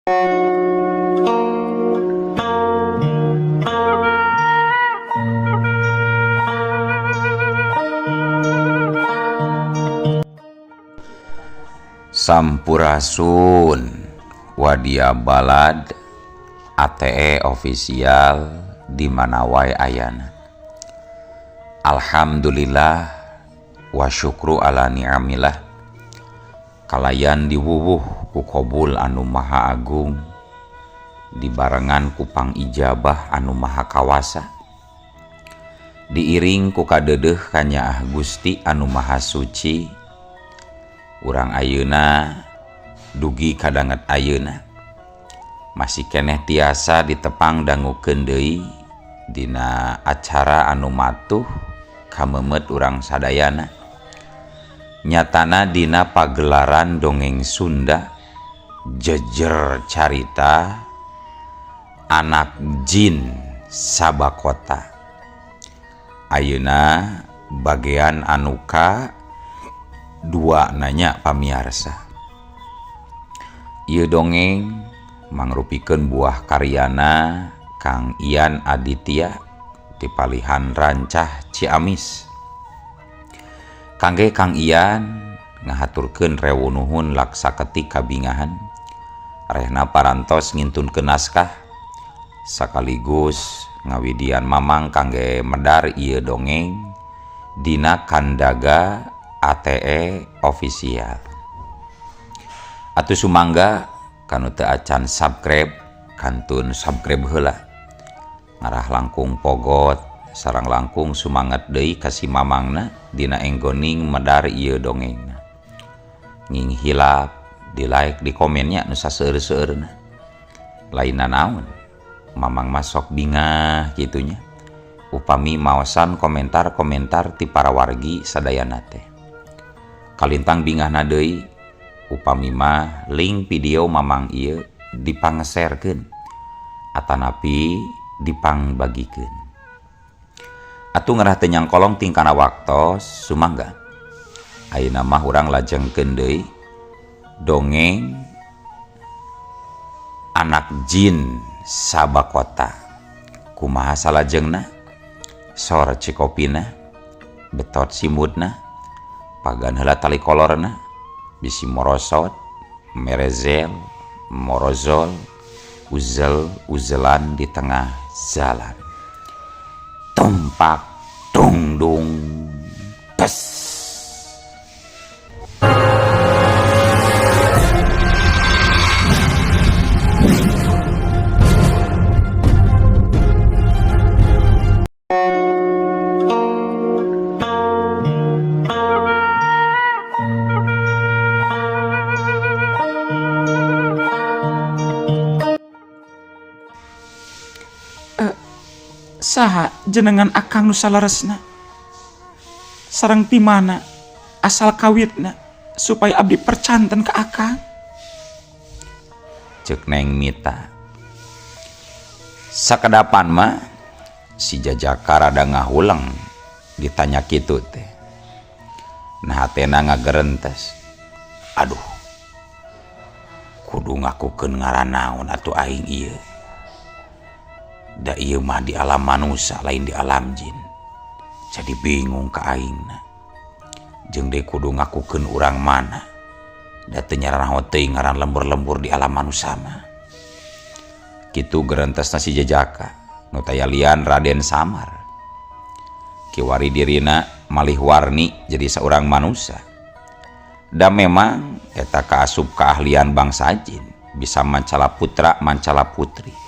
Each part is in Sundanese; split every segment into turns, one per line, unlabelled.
Sampurasun Wadia Balad ATE official di mana wae ayana. Alhamdulillah wa syukru ala ni'amillah. Kalayan diwuwuh ku kobul anu maha agung, dibarengan ku pangijabah anu maha kawasa, diiring ku kadeudeuh kanyaah Gusti anu maha suci. Urang ayeuna dugi kadanget ayeuna masih keneh tiasa ditepang dangukeun deui dina acara anu matuh kamemet urang sadayana, nyatana dina pagelaran dongeng Sunda jejer carita anak jin Sabakota. Ayeuna bagian anu ka dua nanya pamiarsa. Ieu dongeng mangrupikeun buah karyana Kang Ian Aditya ti palihan Rancah Ciamis. Kangge Kang Ian ngahaturkeun rewu nuhun laksa ketik kabingahan rehna parantos ngintunkeun naskah sakaligus ngawidian mamang kangge medar ieu dongeng dina Kandaga ATE official. Atuh sumangga kanu teu acan subscribe kantun subscribe heula, ngarah langkung pogot sareng langkung sumanget deui ka si mamangna dina enggoning medar ieu dongengna. Nging hilap di like di komennya nu saseueur-seueurna. Lainna naon mamang masok bingah kitunya upami maosan komentar-komentar ti para wargi sadayana teh. Kalintang bingahna deui upami mah link video mamang ieu dipangeserkeun atanapi dipangbagikeun. Atuh ngerah teu nyangkolong tingkana waktos sumangga. Ayeuna mah urang lajengkeun deui dongeng anak jin Sabakota. Kumaha salajengna? Sor cikopina, betot simutna, pagan heula tali kolorna, bisi morosot, merezel, morozol, uzel uzelan di tengah jalan. Tumpak tungdung pes.
Saha jenengan akang nu saleresna? Sareng ti mana asal kawitna supaya abdi percanten ke akang?
Ceuk Neng Mita. Sakedapan mah si Jajaka rada ngahuleng ditanya kitu teh. Nah hatena ngagerentes. Aduh. Kudu ngakukeun ngaran naon atuh aing ieu. Da ieu mah di alam manusia lain di alam jin. Jadi bingung ka aingna. Jeung deui kudu ngakukeun urang mana. Da teu nyaranaho teuing ngaran lembur-lembur di alam manusia mah. Kitu gerentesna si Jajaka nu taya lian Raden Samar. Kiwari dirina malih warni jadi saurang manusia. Da memang eta kaasup keahlian bangsa jin, bisa mancala putra mancala putri.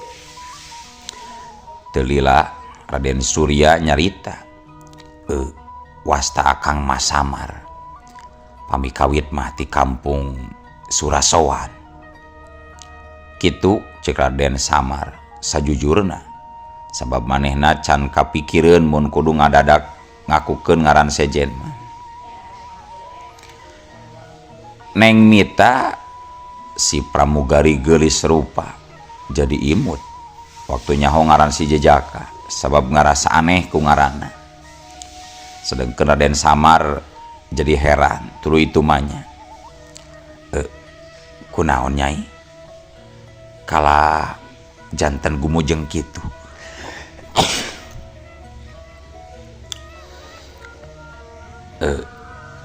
Telila Raden Surya nyarita, wasta akang Mas Samar pami kawit mah ti kampung Surasowan. Kitu ceuk Raden Samar sajujurna, sabab manehna can kapikireun mun kudu ngadadak ngakukeun ngaran sejen mah. Neng Mita si pramugari geulis rupa jadi imut waktu nyaho ngaran si Jejaka sabab ngarasa aneh ku ngaranna. Sedengkeun Raden Samar jadi heran tuluy tumanya. Kunaon nyai? Kalah janten gumujeng kitu.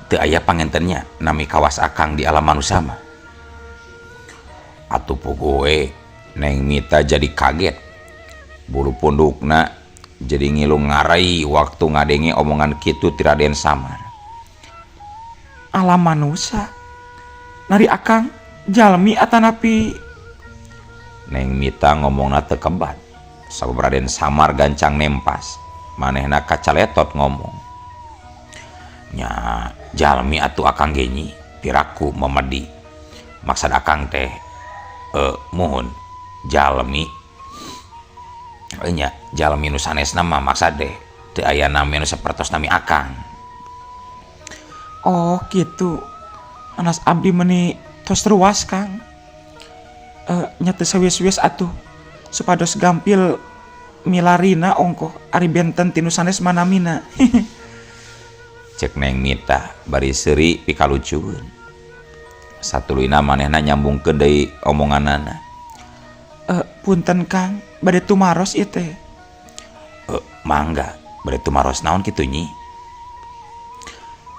Teu aya pangentennya nami kawas akang di alam manusia mah. Atuh puguh Neng Mita jadi kaget. Bulu pundukna jadi ngilu ngarai waktu ngadenge omongan kitu ti Raden Samar.
Alam manusia. Nari akang jalmi atanapi.
Neng Mita ngomongna teu kebat. Sabab Raden Samar gancang nempas. Manehna kacaletot ngomong. Nya jalmi atuh akang ge nyi, piraku memedi. Maksad akang teh muhun jalmi. Nya jalmi nu sanesna mah maksad teh teu aya nami nu sapertos nami akang.
Oh gitu. Anas abdi meni tos ruas Kang. Nya teu sawios-wios atuh supados gampil milarina ongkoh ari benten ti nu sanes manamina.
Cek Neng Mita bari seuri pikalucueun. Satuluyna manehna nyambungkeun deui omonganana.
Punten Kang, bade tumaros ieu teh.
Mangga, bade tumaros naon kitu nyi?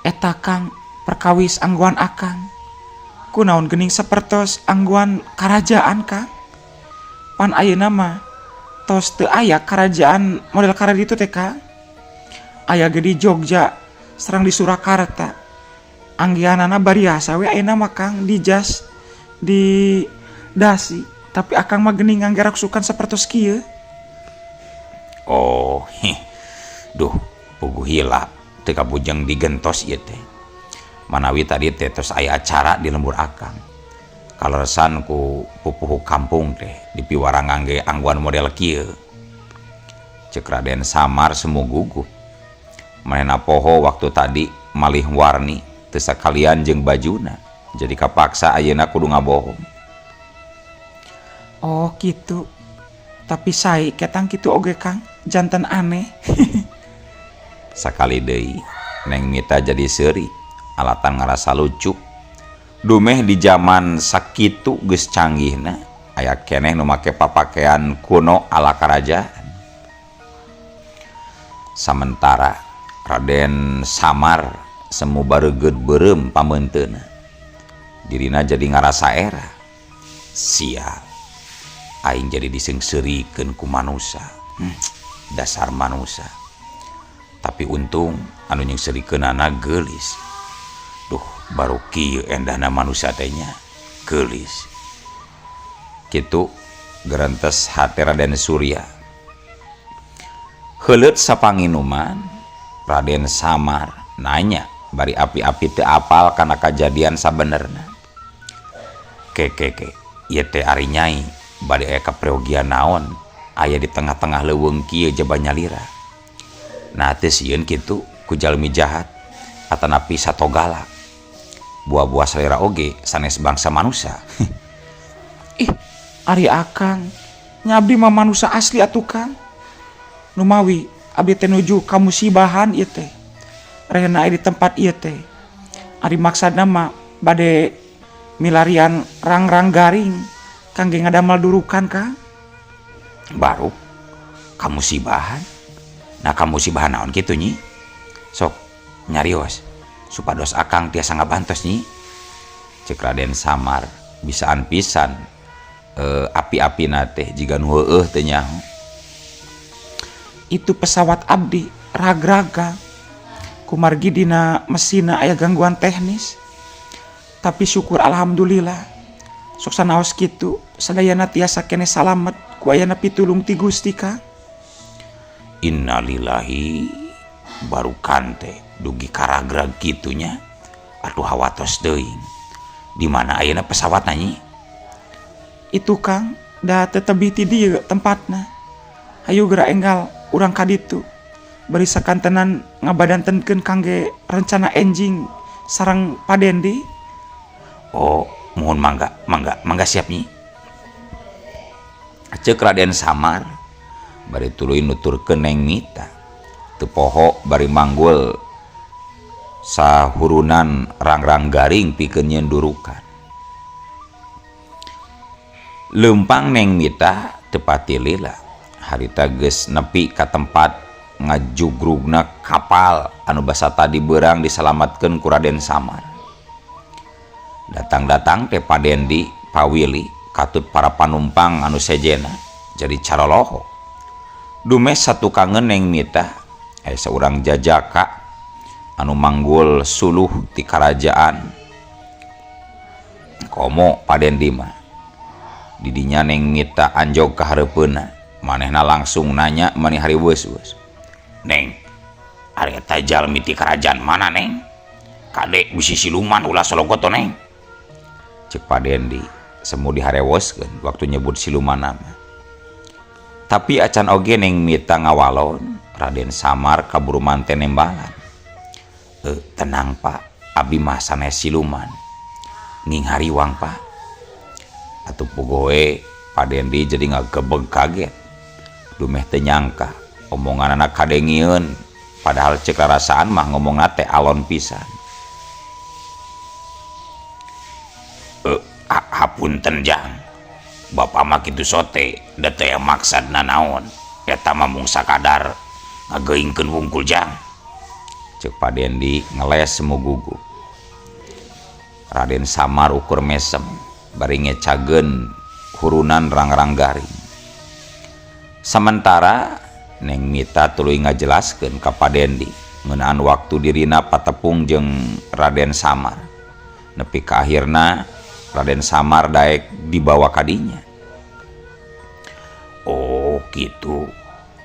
Eta Kang, perkawis angguan akang. Kunaon geuning sapertos angguan karajaan Kang? Pan ayeuna mah tos teu aya karajaan model karaditu teh Kang. Aya ge di Jogja sareng di Surakarta. Anggianana bariasa we ayeuna mah Kang di jas di dasi, tapi akang mah geuning ngangge raksukan sapertos kieu.
Oh, heh. Duh, puguh hilap teu kabujeng digentos ieu teh. Manawi tadi teh tos aya acara di lembur akang. Kaleresan ku pupuhu kampung teh dipiwarang ngangge angguan model kieu. Cek Raden Samar semu gugup. Manehna poho waktu tadi malih warni teu sakalian jeung bajuna. Jadi kapaksa ayeuna kudu ngabohong.
Oh gitu. Tapi sae ketang kitu oge Kang, janten aneh.
Sakali deui Neng Mita jadi seuri, alatan ngarasa lucu. Dumeh di zaman sakitu geus canggihna, aya keneh nu make papakean kuno ala karajaan. Samentara Raden Samar semu baregeud beureum pameunteuna. Dirina jadi ngarasa era. Sial. Aing jadi diseungseurikeun ku manusa. Dasar manusa. Tapi untung anu nyeungseurikeunana geulis. Duh, baru kieu endahna manusa teh nya, geulis. Kitu gerentes hate Raden Surya. Heuleut sapanginuman, Raden Samar nanya bari api-api teu apal kana kajadian sabenerna. Ke, ieu teh ari nyai bade aya kapreogian naon aya di tengah-tengah leuweung kieu jaba nyalira. Nah teu sieun kitu ku jalmi jahat atanapi satogala. Buah-buah selera oge sanes bangsa manusia.
Ih, ari akang nya abdi mah manusia asli atuh Kang. Numawi abdi teh nuju kamusibahan ieu teh. Rehna aya di tempat ieu teh. Ari maksadna mah bade milarian rang-rang garing kangge ngadamel durukan Kang.
Baru kamusibahan. Nah kamusibahan naon kitu nyi? Sok nyarios supados akang tiasa ngabantos nyi. Cek Raden Samar bisaan pisan api-apina teh jiga nu heueuh teu nyaho.
Itu pesawat abdi ragraga. Kumargi dina mesinna aya gangguan teknis. Tapi syukur alhamdulillah. Sok sanaos kitu sadayana tiasa keneh salamet ku ayana pitulung ti Gusti Kang.
Innalillahi baru kante dugi karagrag kitunya. Atuh hawatos teuing. Di mana ayeuna pesawatna nyi?
Itu Kang, da teu tebih ti dieu tempatna. Hayu geura enggal urang ka ditu. Bari sakantenan ngabadantenkeun kangge rencana enjing sareng Padendi.
Oh, mohon mangga, mangga, mangga siap nyi. Ceuk Raden Samar bari tuluy nuturkeun Neng Mita. Teu poho bari manggul sahurunan rang-rang garing pikeun nyieun durukan. Leumpang Neng Mita teu pati lila harita geus nepi ka tempat ngajugrugna kapal anu basa tadi beurang disalamatkeun ku Raden Samar. Datang-datang teh Pa Dendi, Pa Wili katut para panumpang anu sejena jadi caroloho. Dumeh satukangeun Neng Mita aya saurang jajaka anu manggul suluh ti karajaan. Komo Pa Dendi mah. Didinya Neng Mita anjog ka hareupeunna, manehna langsung nanya mani hariweus-weus. Neng, ari eta jalmi ti karajaan mana Neng? Kade bisi siluman ulah sologoto Neng. Cek Pa Dendi semu diharewoskeun waktu nyebut siluman nama. Tapi acan oge Neng Mita ngawalon, Raden Samar kaburu manten nembalan. Tenang Pak, abdi mah sanes siluman. Nging hariwang Pak. Atuh pugoe Pa Dendi jadi ngagebeg kaget. Dumeh teu nyangka omonganana kadengieun, padahal ceuk rarasaan mah ngomongna teh alon pisan. Hapunten Jang. Bapak mah kitu sote, da teu aya maksad nanaon. Eta mah mung sakadar ngageuingkeun wungkul Jang. Ceuk Pa Dendi ngeles semu gugup. Raden Samar ukur mesem bari ngecageun hurunan rang-rang garing. Sementara Neng Mita tuluy ngajelaskeun ka Pa Dendi ngeunaan waktu dirina patepung jeung Raden Samar. Nepi ka akhirna Raden Samar daek dibawa kadinya. Oh kitu,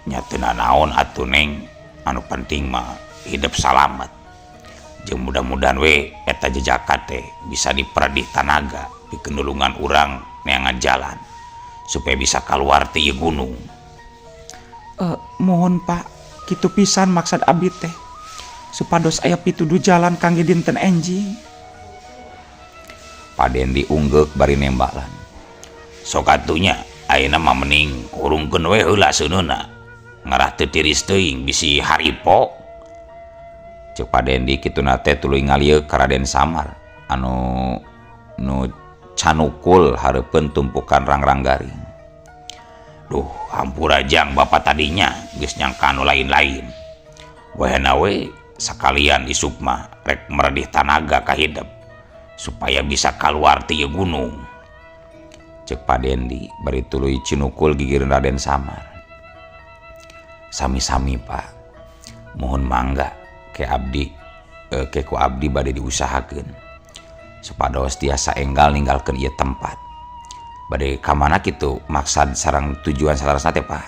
nya teu nanaon atuh Neng, anu penting mah hidup salamet. Jeung mudah-mudahan we eta jejaka teh bisa diperedih tanaga pikeun nulungan urang neangan jalan supaya bisa kaluar ti ieu gunung.
Mohon Pak, kitu pisan maksad abdi teh supados aya pituduh jalan kangge dinten enjing.
Pa Dendi unggeuk bari nembalan. Sok atuh nya ayeuna mah mending hurungkeun we heula seuneuna. Ngarah teu tiris teuing bisi haripo. Ceuk Pa Dendi kituna teh tuluy ngalieuk ka Raden Samar anu nu canukul hareupeun tumpukan rang-rang garing. Duh, hampura Jang, bapak tadinya geus nyangka anu lain-lain. Wehna we sakalian isuk mah rek meredih tanaga ka hidep supaya bisa kaluar ti ieu gunung. Ceuk Pa Dendi bari tuluy cinukul gigireun Raden Samar. Sami-sami Pak, mohon mangga ke abdi, ke ku abdi bade diusahakeun supados tiasa enggal ninggalkeun ieu tempat. Bade ka mana kitu maksad sareng tujuan salarasna teh Pak?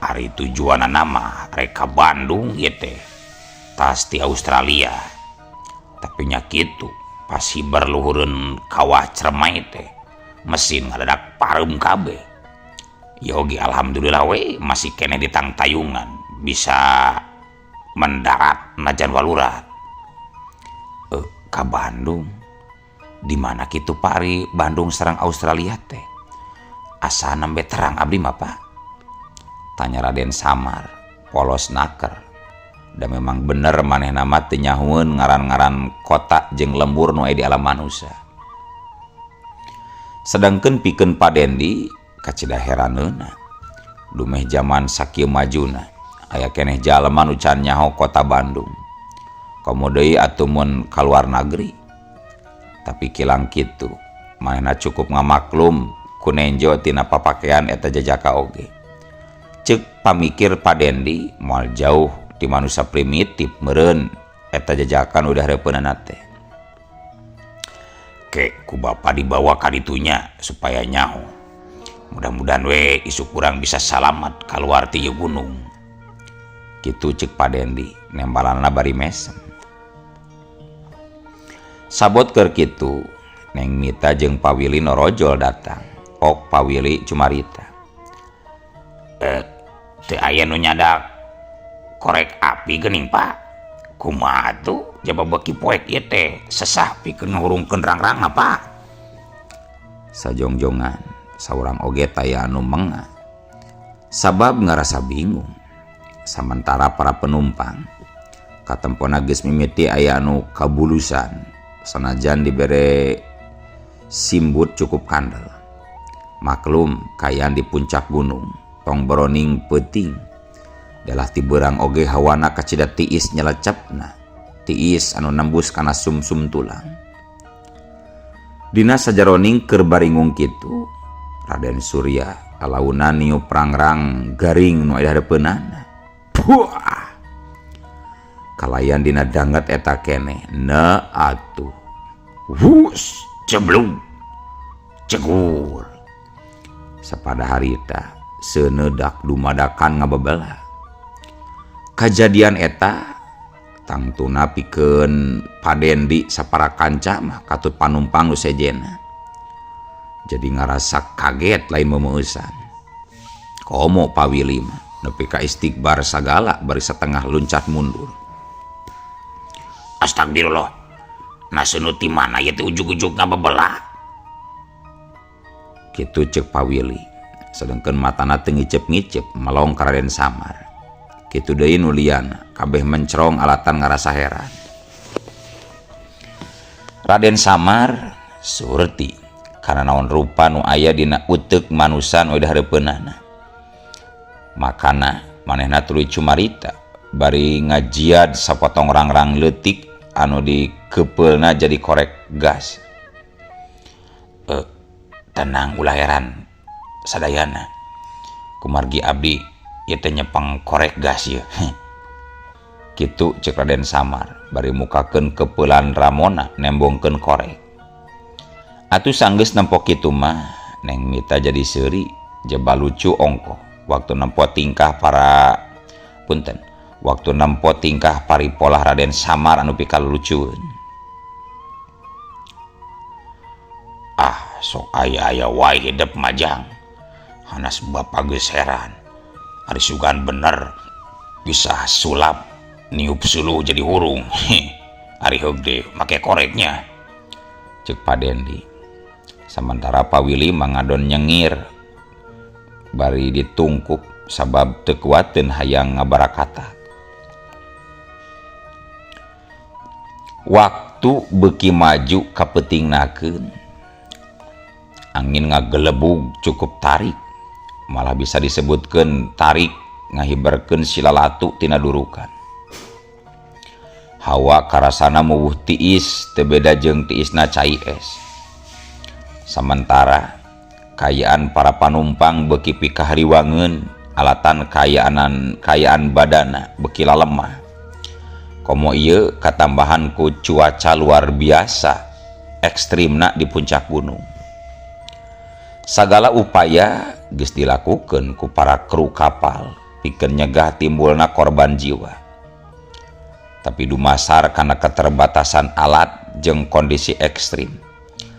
Ari tujuanana mah rek ka Bandung ieu teh, tas ti Australia. Tapi nya kitu pas hiber luhureun kawah Cermai teh mesin ngadadak pareum kabeh. Yogi alhamdulillah we masih keneh di tangtayungan bisa mendarat najan walurat. Ka Bandung di mana kitu Pak ari Bandung sareng Australia teh? Asa nembe terang abdi mah Pak. Tanya Raden Samar polos naker. Da memang bener manehna mah teu nyahueun ngaran-ngaran kota jeung lembur nu aya di alam manusia. Sedangkeun pikeun Pa Dendi kacida heraneuna. Dumeh jaman sakieu majuna aya keneh jalma nu can nyaho kota Bandung. Komo deui atuh mun ka luar nagri. Tapi kilang kitu manehna cukup ngamaklum ku nenjo tina papakean eta jajaka oge. Ceuk pamikir Pa Dendi moal jauh ti manusia primitif meureun eta jajakan udah hareupeunana teh. Ke ku bapa dibawa ka ditunya supaya nyaho. Mudah-mudahan we isuk urang bisa salamat kaluar ti ieu gunung. Kitu ceuk Pa Dendi nembalanna bari mesem. Sabot keur kitu Neng Mita jeung Pa Wili norojol datang. Ok Pa Wili cumarita. Teu aya nu nyadak korek api geuning Pak. Kumaha atuh jaba beuki poek ieu teh sesah pikeun ngahurungkeun rang-rangna Pak. Sajongjongan saurang oge taya anu menga. Sabab ngarasa bingung. Samentara para penumpang katempona geus mimiti aya anu kabulusan sanajan dibere simbut cukup kandel. Maklum kaayaan di puncak gunung, tong boroning peuting. Dalah ti beurang oge hawana kacida tiis nyelecepna, tiis anu nembus kana sumsum tulang. Dina sajaroning keur baringung kitu, Raden Surya alaunan niup rangrang garing nu aya hareupeunana. Puah! Kalayan dina danget eta keneh, na atuh. Wus, jeblug. Cegur. Sapada harita seunedak dumadakan ngabebela. Kajadian eta tangtuna pikeun Padendi sapara kanca mah katut panumpang nu sejenna. Jadi ngarasa kaget lain memeusan. Komo Pawili mah nepi ka istikbar sagala bari satengah luncat mundur. Astagfirullah. Nah seuneu ti mana ieu teh ujug-ujug ngabebela. Kitu cek Pawili. Sedengkeun matana teu ngicep-ngicep melong ka Raden Samar. Kitu deui nu liana, kabeh mencrong alatan ngarasa heran. Raden Samar surti kana naon rupa nu aya dina uteuk manusa nu dihareupeunana. Makana manehna tuluy cumarita bari ngajiad sapotong rangrang leutik anu dikepeulna jadi korek gas. Tenang ulah heran sadayana. Kumargi abdi ieu teh nyepeng korek gas ieu. Kitu cek Raden Samar bari mukakeun kepeulan ramona nembongkeun korek. Atuh sanggeus nempo kitu mah Neng Mita jadi seuri jeba lucu ongkoh waktu nempo tingkah para punten waktu nempo tingkah paripolah Raden Samar anu pikalucueun. Ah sok aya-aya wae hidep majang. Hanas bapa geus heran. Ari sugan bener bisa sulap niup suluh jadi hurung. Ari heug deh make koreknya. Cek Padendi. Sementara Pawili mangadon nyengir bari ditungkup sabab teu kuateun hayang ngabarakata. Waktu beuki maju ka peutingnakeun. Angin ngagelebug cukup tarik, malah bisa disebutkeun tarik ngahibarkeun silalatu tina durukan. Hawa karasana muwuh tiis teu beda jeung tiisna cai es. Samentara kayaan para panumpang beuki pikahariwangeun alatan kayaan badana beuki lalemah. Komo ieu katambahan ku cuaca luar biasa ekstrimna di puncak gunung. Sagala upaya geus dilakukeun ku para kru kapal pikeun nyegah timbulna korban jiwa. Tapi dumasar kana keterbatasan alat jeung kondisi ekstrim.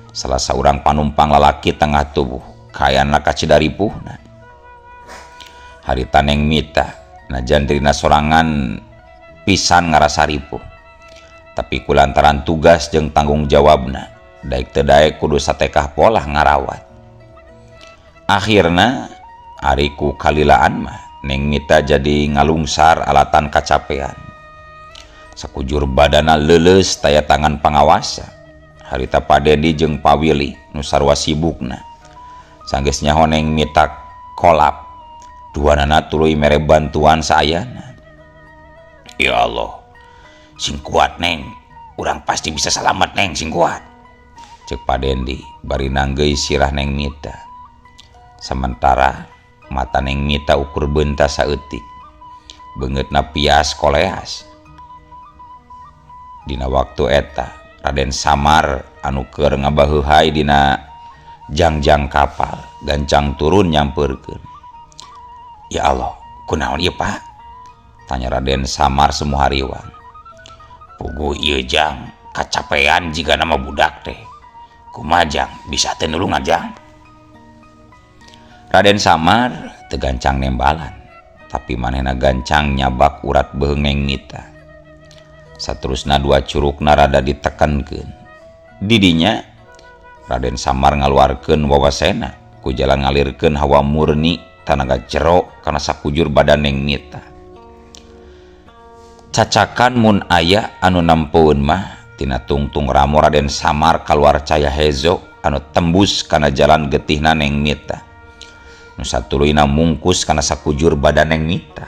Salah saurang panumpang lalaki tengah tubuh kayana kacida ripuhna. Harita Neng Mita najan dirina sorangan pisan ngarasa ripuh. Tapi kulantaran tugas jeung tanggung jawabna daek teu daek kudu satekah polah ngarawat. Akhirna ari ku kalilaan mah Neng Mita jadi ngalungsar alatan kacapean. Sakujur badana leuleus taya tangan pangawasa. Harita Padendi jeung Pawili nu sarua sibukna. Sanggeus nyaho Neng Mita kolap, duanana tuluy mere bantuan saayana. Ya Allah, sing kuat Neng, urang pasti bisa salamet Neng, sing kuat. Cek Padendi bari nanggeuy sirah Neng Mita. Sementara mata Neng Mita ukur beunta saeutik. Beungeutna pias koleas. Dina waktu eta Raden Samar anu keur ngabaheuhay dina jangjang kapal gancang turun nyampeurkeun. Ya Allah, kunaon ieu Pak? Tanya Raden Samar semu hariwang. Puguh ieu jang kacapean jiga nama budak teh. Kumaha jang bisa teu nulungan jang? Raden Samar teu gancang nembalan, tapi manehna gancang nyabak urat beuheung Neng Mita. Saterusna dua curukna rada ditekankeun. Didinya Raden Samar ngaluarkeun wawasena ku jalan ngalirkeun hawa murni tanaga jero kana sakujur badan Neng Mita. Cacakan mun aya anu nempoeun mah tina tungtung ramo Raden Samar kaluar caya hezo anu tembus kana jalan getihna Neng Mita. Nu satuluyna mungkus kana sakujur badan Neng Mita.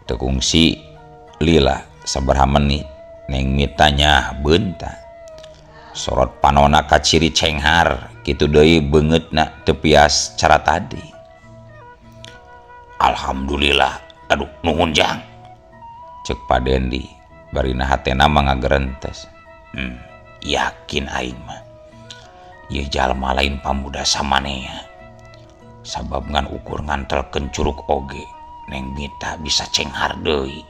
Teu kungsi lila sabaraha menit Neng Mita nyah beunta. Sorot panona kaciri cenghar kitu deui beungeutna teu pias cara tadi. Alhamdulillah, aduh nuhun Jang. Cek Pak Dendi barina hatena mah ngagerentes. Yakin aing mah. Ieu jalma lain pamuda samanea. Sabab ngan ukur ngantelkeun curug oge Neng Mita bisa cenghar deui.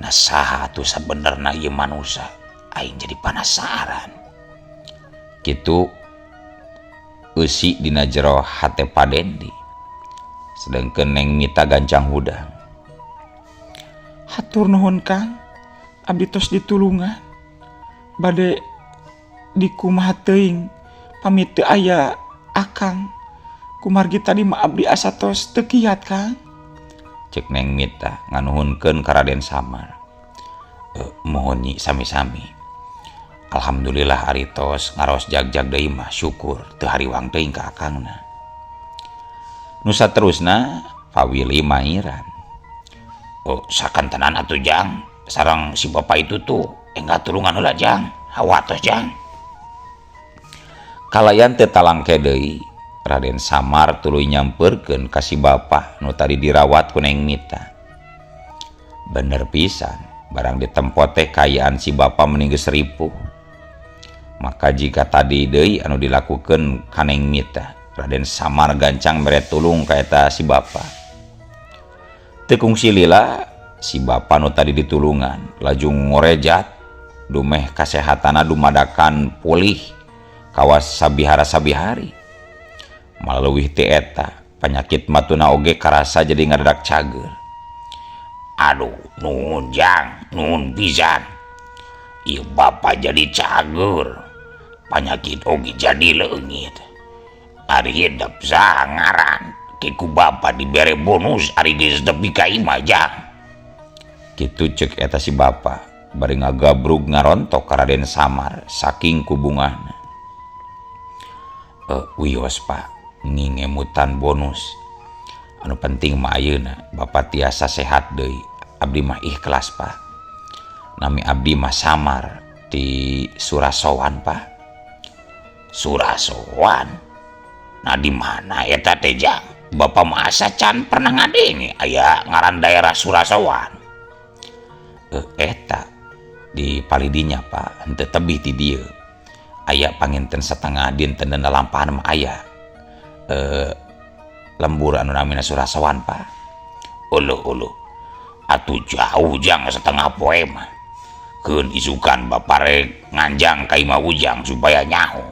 Nah saha atuh sabenerna ieu manusa? Aing jadi penasaran. Kitu eusi dina jero hate Pak Dendi. Sedengkeun Neng Mita gancang hudang.
Hatur nuhun Kang, abdi tos ditulungan. Bade dikumaha teuing pamit teu aya akang. Kumargi tadi mah abdi asa tos teu kiat Kang.
Cek Neng Mita nganuhunkeun ka Raden Samar. Mohon nyi sami-sami. Alhamdulillah ari tos ngaros jag-jag deui mah syukur teu hariwang teuing ka akangna. Nu saterusna Pak Willy mairan. Oh, sakantenan atuh Jang, sareng si bapak itu tuh enggal tulungan heula Jang, hawatos Jang. Kalayan teu talangke deui, Raden Samar tuluy nyamperkeun ka si bapa nu tadi dirawat ku Neng Mita. Bener pisan, barang ditempo teh kaayaan si bapa meni geus ripuh. Maka jika tadi deui anu dilakukeun ka Neng Mita, Raden Samar gancang mere tulung ka eta si bapa. Teu kungsi lila, si bapa nu tadi ditulungan laju ngorejat dumeh kasehatana dumadakan pulih kawas sabihara-sabihari. Malaleuwih ti eta, panyakit matuna oge karasa jadi ngadadak cager. Aduh, nuhun Jang, nuhun pisan. Ieu bapa jadi cager, panyakit oge jadi leungit. Ari hidep saha ngaran, ku bapa dibere bonus ari geus nepi ka imah Jang. Kitu cek eta si bapa, bari ngagabrug ngarontok ka Raden Samar saking kubungahna. Wios Pak, ngingemutan bonus. Anu penting mah ayeuna bapa tiasa sehat deui. Abdi mah ikhlas Pak. Nami abdi mah Samar di Surasowan Pak. Surasowan? Nah di mana eta teh Jang? Bapak mah asa can pernah ngadenge aya ngaran daerah Surasowan. Eta di palidinya Pak, henteu tebih ti dieu. Aya panginten setengah dinten lampahan mah aya lembur anu namina Surasowan Pak. Uluh uluh. Atuh jauh Jang setengah poe mah. Keun isukan bapa rek nganjang ka imah Ujang supaya nyaho.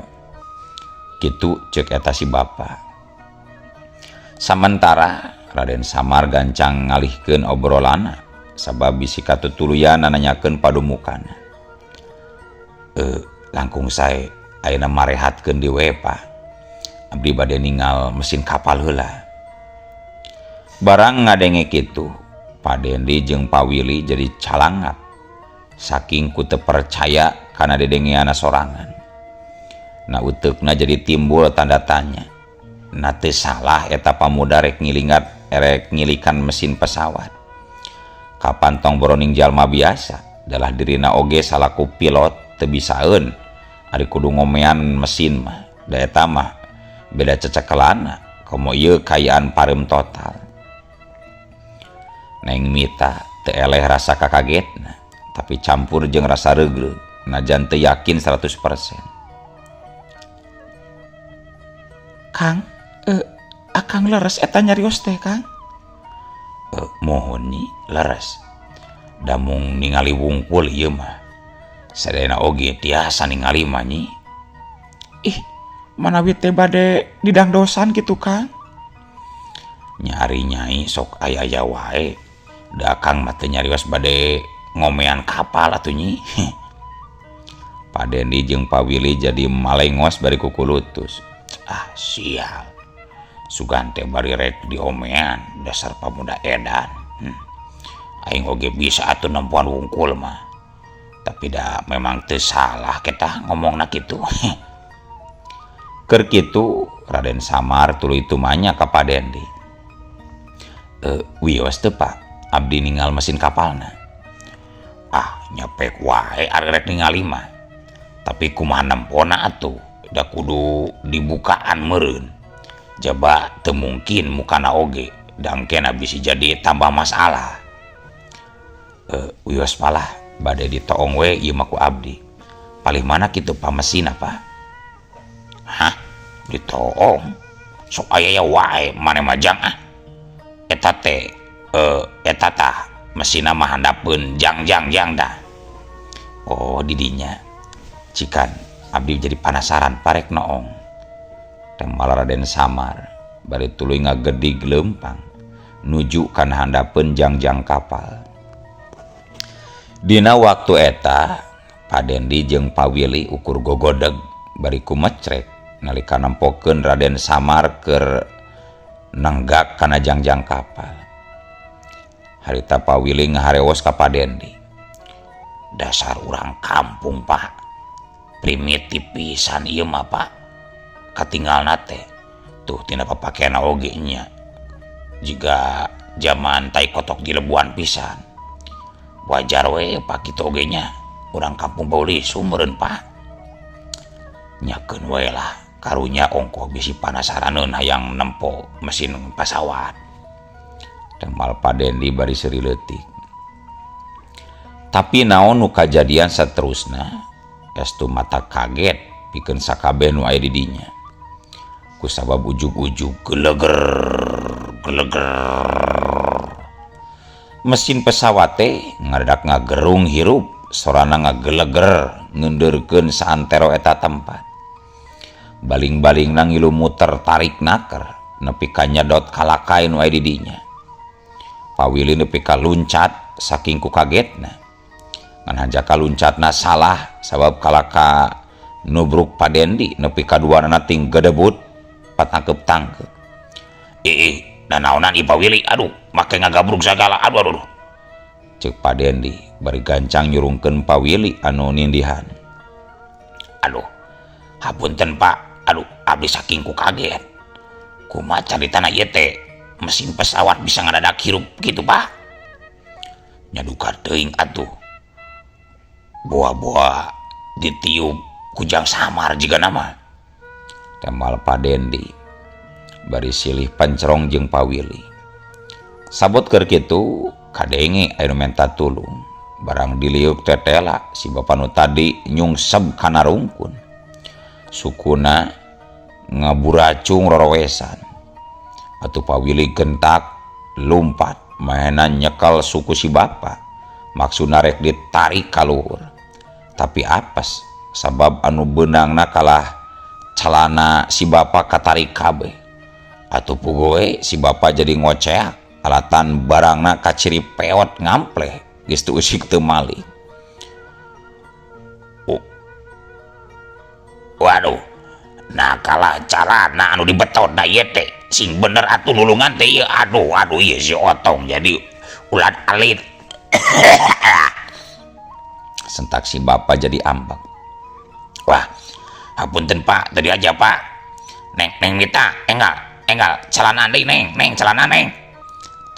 Kitu cek eta si bapa. Samentara Raden Samar gancang ngalihkeun obrolanna sabab bisi katutuluyan nanyakeun padumukana. Langkung sae ayeuna marehatkeun di we Pak. Abdi bade ningal mesin kapal heula. Barang ngadenge kitu, Pak Dendi jeung Pak Willy jadi calangap. Saking ku teu percaya kana dedengeanna sorangan. Na uteukna jadi timbul tanda tanya. Na teu salah eta pamuda rek ngilingat rek ngilikan mesin pesawat. Kapan tong boroning jalma biasa, dalah dirina oge salaku pilot teu bisaeun ari kudu ngomean mesin mah. Da eta mah beda cecekelana, komo ieu kaayaan pareum total. Neng Mita teu eleh rasa kakagetna, tapi campur jeung rasa reugreug, najan teu yakin 100%.
Kang, akang leres eta nyarios teh Kang?
Mohon nyi leres. Damung ningali wungkul ieu mah. Sadayana oge tiasa ningali mah nyi.
Ih, manawi teh bade didangdosan kitu Kang?
Nyari nyai sok aya-aya wae. Da akang mah teu nyarios bade ngomean kapal atuh nyi. Pak Dendi jeung Pak Willy jadi malengos bari kukulutus. Ah sial. Sugan teh bari rek diomean dasar pamuda edan. Aing oge bisa atuh nempoan wungkul mah. Tapi da memang teu salah kita ngomongna kitu. Keur kitu Raden Samar tuluy tumanya ka Pak Dendi. Wios teu Pak, abdi ningal mesin kapalna. Ah, nyepek wae ari rek ningali mah. Tapi kumaha nempona atuh, da kudu dibukaan meureun. Jaba teu mungkin mukana oge, dangkena bisi jadi tambah masalah. Wios palah bade ditoong we ieu mah ku abdi. Palih mana kitu Pak mesinna Pak? Hah? Ditoong? Sok aya wae maneh mah jang ah. Eta teh eta tah mesinna mah handapeun jang jang jang dah. Oh didinya. Cikan abdi jadi panasaran parek noong. Tembal Raden Samar bari tuluy ngagedig leumpang nuju kana handapeun jangjang kapal. Dina waktu eta Pak Dendi jeung Pak Willy ukur gogodeg bari kumecrek nalika nempokeun Raden Samar keur nenggak kana jangjang kapal. Harita Pak Willy ngaharewos ka Pak Dendi. Dasar urang kampung Pak, primitif pisan ieu mah Pak. Katinggalna teh tuh tina papakeanna oge nya. Jiga jaman tai kotok dilebuan pisan. Wajar we Pak kitu oge nya, urang kampung bauli sumeureun Pak. Nyakeun we lah, karunya ongkoh bisi panasaraneun hayang nempo mesin pesawat. Temal Pak Dendi bari seuri leutik. Tapi naon nu kajadian saterusna, estu mata kaget pikeun sakabeh nu aya di dinya. Kusabab ujug-ujug geleger geleger. Mesin pesawat teh ngadadak ngagerung hirup, sorana ngageleger ngeundeurkeun saantero eta tempat. Baling-balingna ngilu muter tarik naker nepi ka nyedot kalakai nu aya di dinya. Pak Willy nepi ka luncat saking ku kagetna. Ngan hanjaka luncatna salah sabab kalaka nubruk Pak Dendi nepi ka duanana ting gedebut patangkep-tangkep. Ih, nanaonan ieu Pak Willy, aduh, make ngagabrug sagala, aduh aduh. Ceuk Pak Dendi bari gancang nyurungkeun Pak Willy anu nindihan. Aduh, hapunten Pak, aduh, abdi saking ku kaget. Kumaha caritana ieu teh mesin pesawat bisa ngadadak hirup gitu Pak? Nyaduka teuing atuh. Boa-boa ditiup kujang samar jigana mah. Tembal Pak Dendi bari silih pancerong jeung Pak Willy. Sabot keur kitu kadenge aya nu menta tulung. Barang diliuk tetela si bapa nu tadi nyungsep kana rungkun. Sukuna ngaburacung rorowesan. Atuh Pak Willy gentak lumpat mahena nyekel suku si bapa. Maksudna rek ditarik ka luhur. Tapi apes sabab anu beunangna kalah calana si bapa katarik kabeh. Atuh pugoe si bapa jadi ngoceak alatan barangna kaciri peot ngampleh geus teu usik teu malik. Oh. Waduh, nah kalah calana anu dibetotna ieu teh sing bener atuh nulungan teh ieu, aduh aduh ieu si Otong jadi ulat alit. Sentak si bapa jadi ambek. Wah, hapunten Pak, tadi aja Pak. Neng, neng Mita, enggal, enggal, celana deui neng, neng celana neng.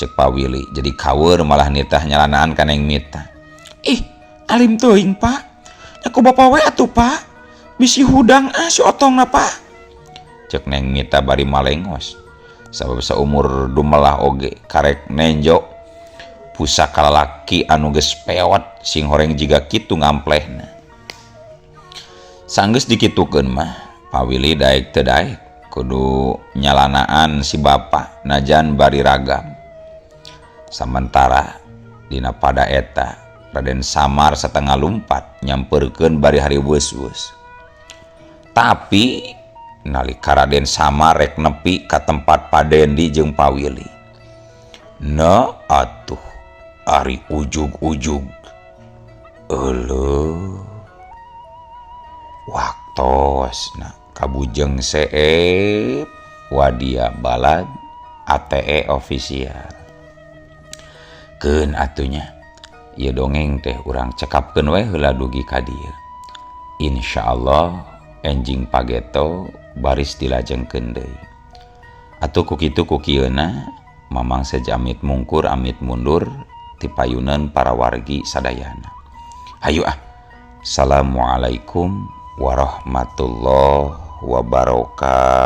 Cek Pak Willy jadi kaweur malah nitah nyalanaan ka Neng Mita.
Ih, alim teuing Pak. Nya ku bapa we atuh Pak. Bisi hudang ah si Otongna Pak.
Cek Neng Mita bari malengos. Sabab saumur dumelah oge karek nenjo pusaka lalaki anu geus peot sing horeng jiga kitu ngamplehna. Sanggeus dikitukeun mah Pak Willy daek teu daek kudu nyalanaan si bapa najan bari ragam. Samentara dina pada eta Raden Samar satengah lumpat nyamperkeun bari hariweus-weus. Tapi nalika Raden Samar rek nepi ka tempat Pak Dendi jeung Pak Willy. Na atuh ari ujug-ujug. Euleuh. Waktosna kabujeng seep wadia balad ATE official. Keun atunya. Ieu dongeng teh urang cekapkeun we heula dugi ka dieu. Insyaallah enjing pageto baris dilajengkeun deui. Atuh ku kitu ku kieuna Mamang Seja amit mungkur amit mundur ti payuneun para wargi sadayana. Hayu ah. Assalamualaikum warahmatullahi wabarakatuh.